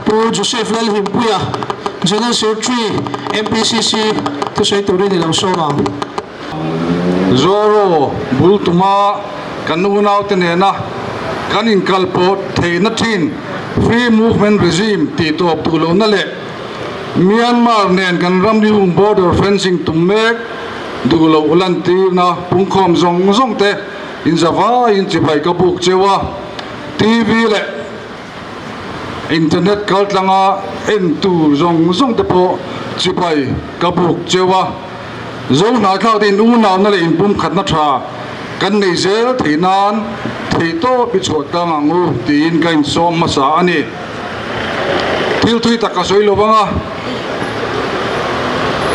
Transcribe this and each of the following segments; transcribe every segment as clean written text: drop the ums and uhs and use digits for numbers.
Pu Joseph Lalhimpuia, General Secretary, MPCC thusawi turin i lo sawm ang. Zoro bul tuma kan unaute nena kan inkalpawh theihna thin Free Movement Regime tih tawp duh lohna leh Myanmar nen kan ramri hung border fencing tum mek duh loh lantirna pungkhawm zawng zawng te inzavaiin chibai ka buk cheu a, TV leh Internet kaltlanga en tur zawng zawng te pawh chibai ka buk cheu a, Zo hnahthlak te in unauna leh inpumkhatna tha kan nei zel theih nan theihtawp i chhuah tlang ang u tiin ka insawm hmasa a ni. Thil thui tak ka sawi lo vang a,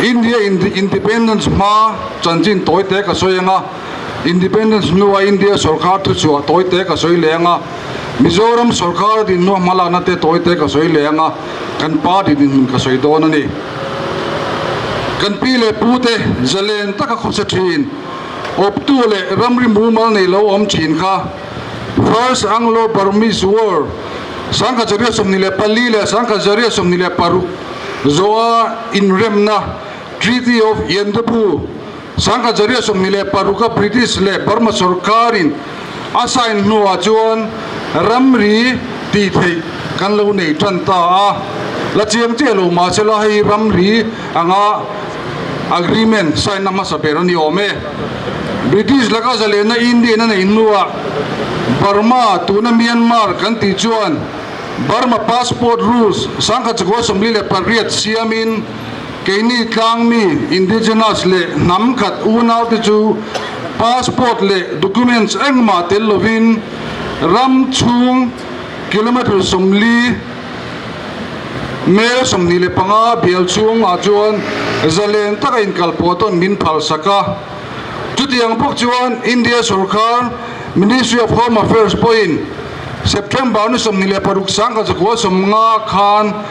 India Independence hma chanchin tawi te ka sawi ang a, Independence hnua India sawrkar thuchhuah tawi te ka sawi leh ang a, Mizoram sawrkar dinhnu hmalakna te tawi te ka sawi leh ang a, kan party dinhmun ka sawi dawn a ni. Kan pi leh pu te zalen taka khawsa thin, awptu leh ramri mumal nei lo awm thin kha First Anglo-Burmese War, 1924 leh 1926 zawha inremna Treaty of Yandabu, 1926 a British leh Burma sawrkarin a sign hnuah chuan ramri tih theih kan lo nei tan ta a. La chiang chiah lo mahse la hei ramri anga agreement sign na hmasa ber a ni awm e. British laka zalenna Indian a neih hnuah Burma tuna Myanmar kan tih chuan Burma passport rules 1948 siamin Keini tlangmi, indigenous, leh hnam khat unaute chu passport leh documents engmah tel lovin ram chhung kilometre 40, mel 25 bial chhungah chuan zalen taka inkalpawh tawn min phalsak a. Chutiang bawk chuan India sorkar Ministry of Home Affairs pawhin September ni 26 1950 khan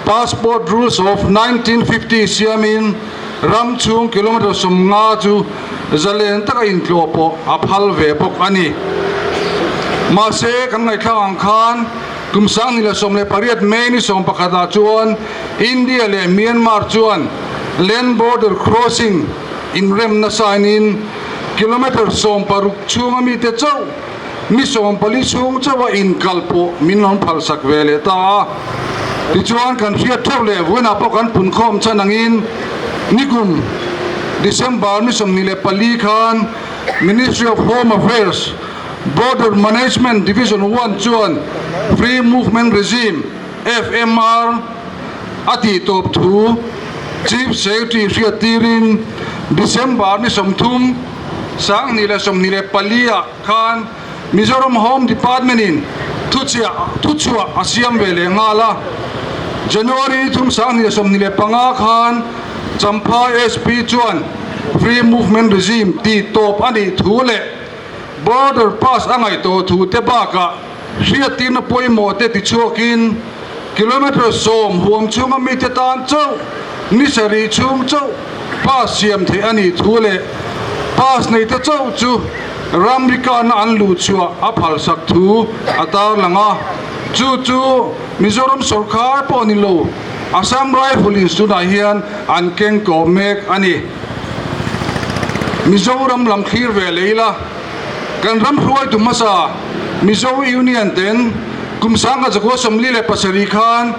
Passport Rules of 1950 siamin ram chhung kilometre 50 chu zalen taka intlawh pawh a phal ve bawk a ni. Mahse, kan ngaihthlak ang khan kum 2018 May ni 11 ah chuan India leh Myanmar chuan Land Border Crossing inremna sign-in kilometre 16 chhunga mite chauh Ni 14 chhung chauha inkal pawh min rawn phalsak ve leh ta a. Tichuan kan hriat theuh leh vawiinah pawh kan punkhawm chan angin nikum December ni 24 khan Ministry of Home Affairs Border Management Division One chuan Free Movement Regime, FMR, a tih tawp thu Chief Secretary hriattirin December ni 30, 2024 ah khan Mizoram Home Department in thuchiah thuchhuah a siam ve leh nghal a. January 30, 2025 khan Champhai SP chuan Free Movement Regime tih tawp a nih thu leh Border Pass a ngaih tawh thu te bakah hriattirna pawimawh te tichhuakin kilometre 10 huam chhunga mite tan chauh ni sarih chhung chauh pass siam theih a nih thu leh pass neite chauh chu ramri kahna an luh chhuah a phalsak thu a tarlang a. Chu chu Mizoram sawrkar pawh ni lo, Assam Rifle in tunah hian an keng kawm mek a ni. Mizoram lam thlir ve leh ila, kan ram hruaitu hmasa Mizo Union ten kum 1947 khan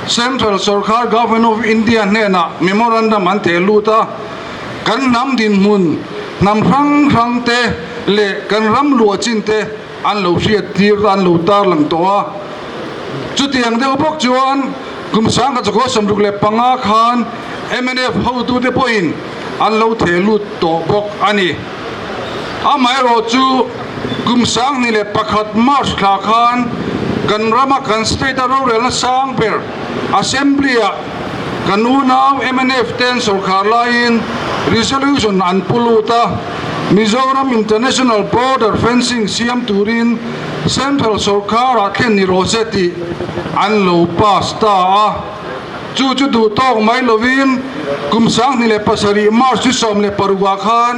Central sawrkar Government of India hnenah memorandum an theh lut a, kan hnam dinhmun, hnam hrang hrang te leh kan ram luah chin te an lo hriat tir an lo tarlang tawh a. Chutiang deuh bawk chuan kum 1965 khan mnf hotute pawhin an lo theh lut tawh bawk a ni. Amaherawhchu kum 2001 March thla khan kan rama kan state a rorelna sang ber Assembly-ah kan unau mnf ten sawrkhar laiin resolution an pu lut a, Mizoram International Border Fencing siam turin Central sawrkharah thlen ni rawh se tih an lo pass ta a. Chu chu duh tawk mai lovin kum 2007 March ni 16 ah khan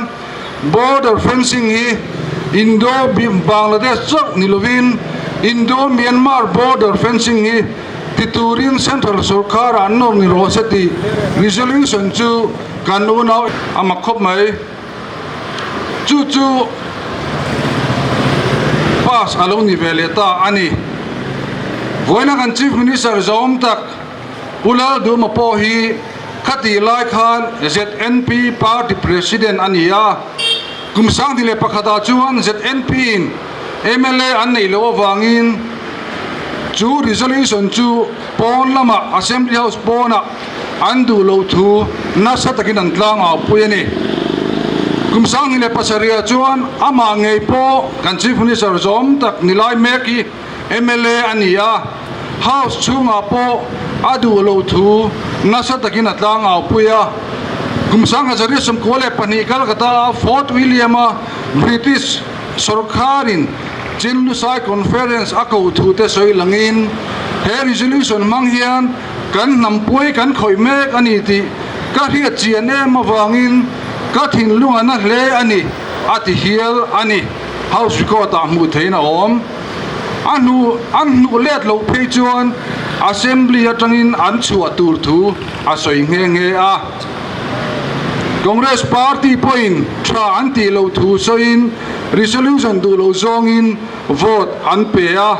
Border fencing hi Indo-Bangladesh chauh ni lovin Indo-Myanmar border fencing hi ti turin Central sorkar ah nawr ni rawh se tih resolution chu kan unau a mak khawp mai. Chu chu pass a lo ni ve leh ta a ni. Vawiina kan Chief Minister zawm tak Pu Lalduma pawh hi khatih lai khan ZNP party president a ni a. Kum 2001 ah chuan ZNP in mla an neih loh avangin chu resolution chu pawn lamah Assembly House pawnah an duh loh thu nasa takin an tlang au pui a ni. Kum 2007 ah chuan amah ngei pawh kan Chief Minister zawm tak ni lai mek hi mla a ni a, House chhungah pawh a duh loh thu nasa takin a tlang au pui a. Kum 1992 Calcutta-a Fort William-a British sawrkharin Chin-Lusai Conference a koh thu te sawi langin he resolution hmang hian kan hnampui kan khawih mek a ni tih ka hriat chian em avangin ka thinlung a na hle a ni, a ti hial a ni. House record-ah hmuh theihin a awm. A hnu an hnuh let loh phei chuan Assembly atangin an chhuah tur thu a sawi nghe nghe a. Congress party pawhin tha an tih loh thu sawiin resolution duh loh zawngin vote an pe a.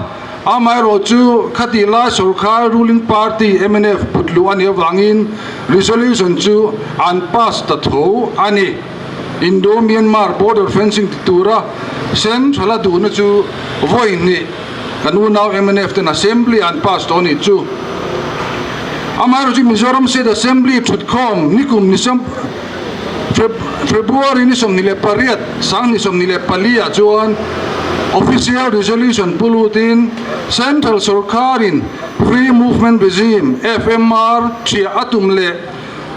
Amaherawh chu khatih lai sorkar ruling party mnf put luh a nih avangin resolution chu an pass ta tho a ni. Indo-Myanmar border fencing ti tura Central a duhna chu vawi hnih kan unau mnf ten Assembly an pass tawh a nih chu. Amaherawhchu chu Mizoram State Assembly thutkhawm nikum ni February ni 28, 2024 ah chuan Official Resolution pu lutin Central sorkarin Free Movement Regime, FMR, thiah a tum leh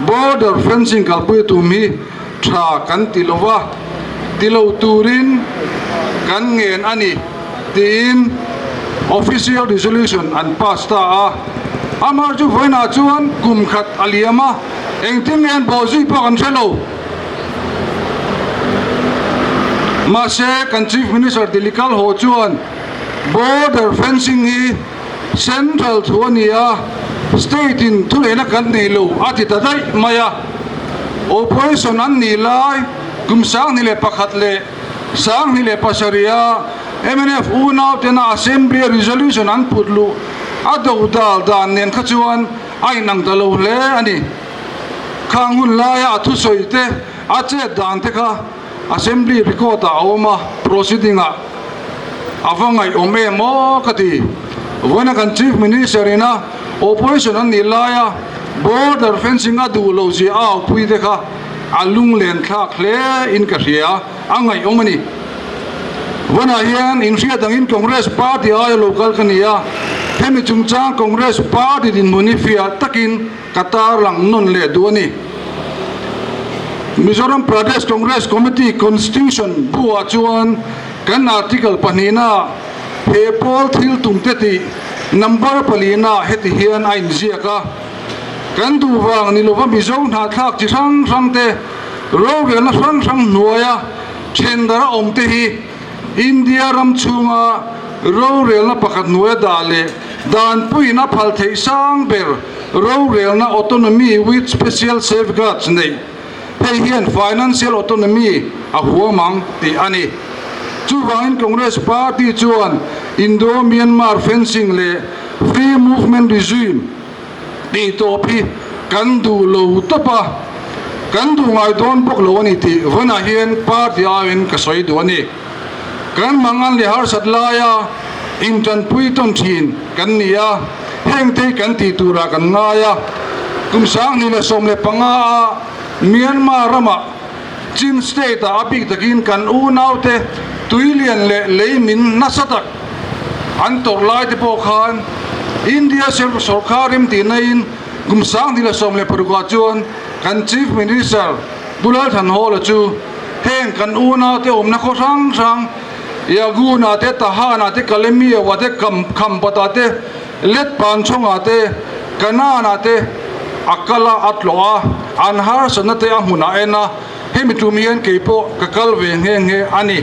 Border fencing kalpui tum hi tha kan ti lo va, ti lo turin kan ngen a ni tiin official resolution an pass ta a. Amar chu vawiinah chuan kum khat a liam a, engtin nge an bawh zui pawh kan hre lo. Mahse, kan Chief Minister Delhi kal haw chuan border fencing hi Central thu a ni a, state in thuneihna kan nei lo a ti ta daih mai a. Opposition an nih lai kum 2001 leh 2007 a mnf unau tena Assembly a resolution an put luh a do dal dan nen kha chuan a inang ta lo hle a ni. Khang hun laia a thusawi te, a chet dan te kha Assembly record ah a awm a, proceeding ah a va ngaihawm em aw ka ti. Vawiina kan Chief Minister ina opposition an nih laia border fencing a duh loh zia a aupui te kha a lunglen thlak hle in ka hria, a ngaihawm a ni. Vawiinah hian inhriat angin Congress party aia lo kal ka ni a, hemi chungchang Congress party dinhmun hi fiah takin ka tarlang nawn leh duh a ni. Mizoram Pradesh Congress Committee Constitution buah chuan kan article pahnihna he pawl thil tum te tih number palina heti hian a inziak a, Kan duh vang ni lova Mizo hnahthlak chi hrang hrang te rorelna hrang hrang hnuaia thendara awm te hi India ram chhunga rorelna pakhat hnuaia dah leh danpuiin a phal theih sang ber rorelna autonomy with special safeguards neih hei hian financial autonomy a huam ang tih a ni. Chuvangin Congress party chuan Indo-Myanmar fencing leh free movement regime tih tawp hi kan duh lo tawp a, kan duh ngai dawn bawk lo a ni tih vawiinah hian party aiin ka sawi duh a ni. Kan mangan leh harsat laia intanpui tawn thin kan ni a, hengte hi kan tih turah kan ngai a. Kum 2015 a Myanmar ramah Chin State ah a bik takin kan unaute tuilian leh leimin nasa tak an tawrh lai te pawh khan India sawrkar remtihnain kum 2016 ah chuan kan Chief Minister Pu Lalthanhawla chu heng kan unaute awmna khaw hrang hrang Yaguna te, Tahana te, Kalemiawa te, Khampata te, Letpanchhawngah te, Kanaan-ah te a kal a, a tlawh a, an harsatna te a hmunah en a, hemi tum hian kei pawh ka kal ve nghe nghe a ni.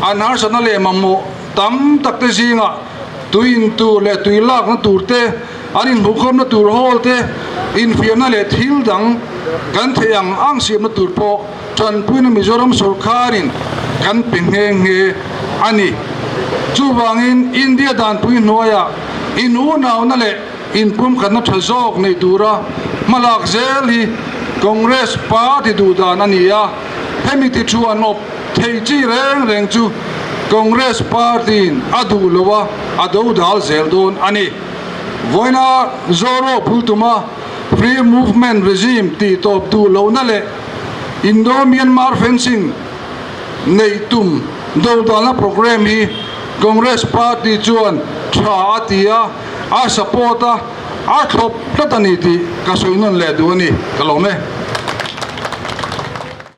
An harsatna leh mamawh tam tak te zingah tui in tur leh tui lakna tur te, An inhmuhkhawmna tur hall te, infiamna leh thil dang kan theih ang ang siamna tur pawh tanpuina Mizoram sawrkharin kan pe nghe nghe a ni. Chuvangin India danpui hnuaiah in unauna leh inpumkhatna tha zawk nei tura hmalak zel hi Congress party duhdan a ni a, hemi ti thuan awp thei chi reng reng chu Congress party-in a duh lo a, a dodal zel dawn a ni. Vawiina Zoro Phultuma Free Movement Regime tih tawp duh lohna leh Indo-Myanmar Fencing neih tum dodalna programme hi Congress Party chuan tha a ti a, a support a, a thlawp tlat a ni tih ka sawi nawn leh duh a ni. Ka lawm e.